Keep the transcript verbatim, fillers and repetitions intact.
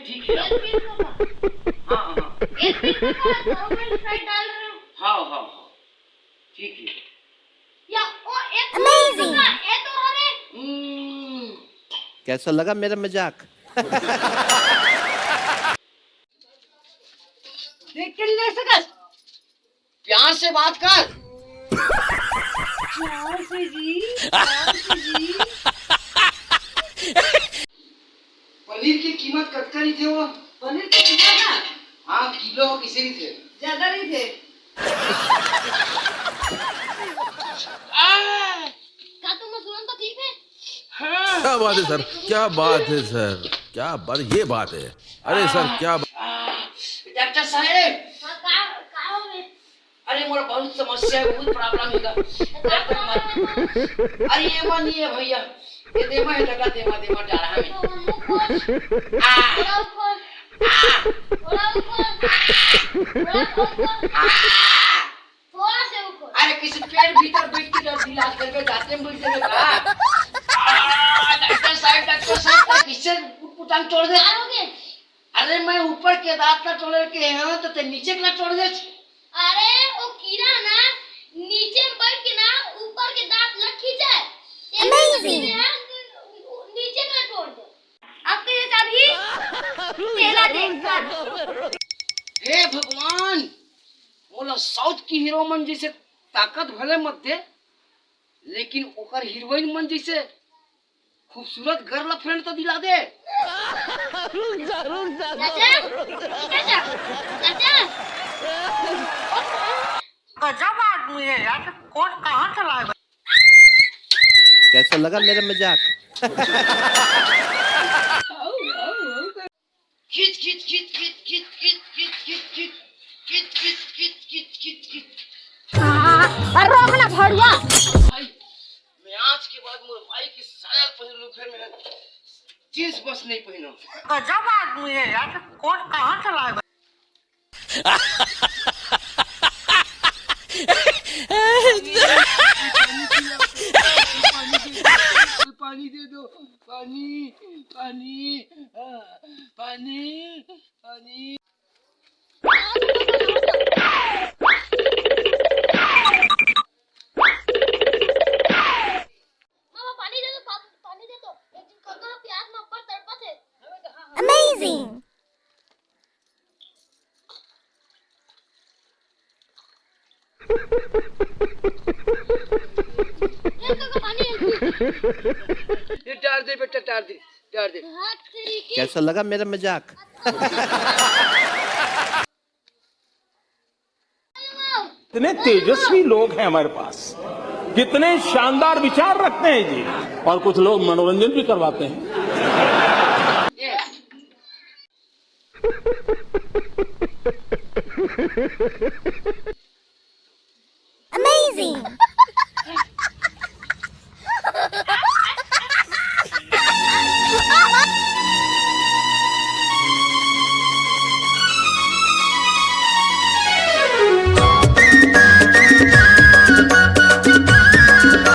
ठीक है। एक पीस का था। हाँ, हाँ, हाँ। एक पीस का था, नॉर्मल स्प्राइट डाल रहे हो। हाँ, हाँ, हाँ। ठीक है। या, ओ, एक पीस का था, ये तो हमें। हम्म। कैसा लगा मेरा मजाक? देख के नहीं रह सकत। प्यार से बात कर। प्यार से जी, प्यार से जी। पनीर के कीमत कतका रहिथे वो? पनीर के कीमत ना? हाँ, किलो हो, किसे रहिथे? ज्यादा रहिथे। का तुम तुरंत तो ठीक है? हाँ। क्या बात है सर, क्या बात है सर, क्या बात, ये बात है। अरे सर, क्या बा- डॉक्टर साहेब। हाँ, का, का हो गए? अरे, मोर बहुत समस्या है, बहुत प्रॉब्लम है। अरे, ये मन नहीं है भैया, ये देमा है, दगा देमा, देमा जा रहा है। आ, आ, आ। थोड़ा से ऊपर। अरे, किसी पेट भीतर बैठ के जब इलाज करके जाते हैं, बैठ जाएगा का? आ, डॉक्टर साहब, डॉक्टर साहब, तो किससे उटपुटांग तोड़ दे? क्या हो गया? अरे, मैं ऊपर के दांत ना तोड़े के हैं, तो ते नीचे के ना तोड़ दे। अरे, वो कीड़ा ना नीचे में बैठ के ना ऊपर के दांत ला खींचे। ये ना Amazing। नीचे में ना तोड़ दे। अब तो ये चाबी तेला दे। हे भगवान, मोला साउथ की हीरो मन जैसे ताकत भले मत दे, लेकिन ओकर हीरोइन मन जैसे खूबसूरत गर्लफ्रेंड तो दिला दे। चाचा, चाचा, चाचा। गजब आदमी है यार, कोट कहाँ चला है? कैसा लगा मेरा मजाक? खींच, खींच, खींच, खींच, खींच, खींच, खींच, खींच, खींच, खींच, खींच, खींच, खींच, खींच। हाँ, और रोक ना भड़ुआ। भाई, मैं आज के बाद मोर माई के साया पहिर लूं, फिर मैं जींस बस नहीं पहनूं। गजब आदमी है यार, कोट कहाँ चला है? पानी दे दो, पानी, पानी, आ, पानी, पानी। मामा, पानी दे दो, पा-, पानी दे दो। एक दिन काका प्यास में ऊपर तड़पत है। Amazing। ये काका, पानी है। ये डाल दे बेटा, डाल दे, डाल दे। हाथ तेरी की। कैसा लगा मेरा मजाक? कितने तेजस्वी लोग हैं हमारे पास, कितने शानदार विचार रखते हैं जी। और कुछ लोग मनोरंजन भी करवाते हैं। Amazing।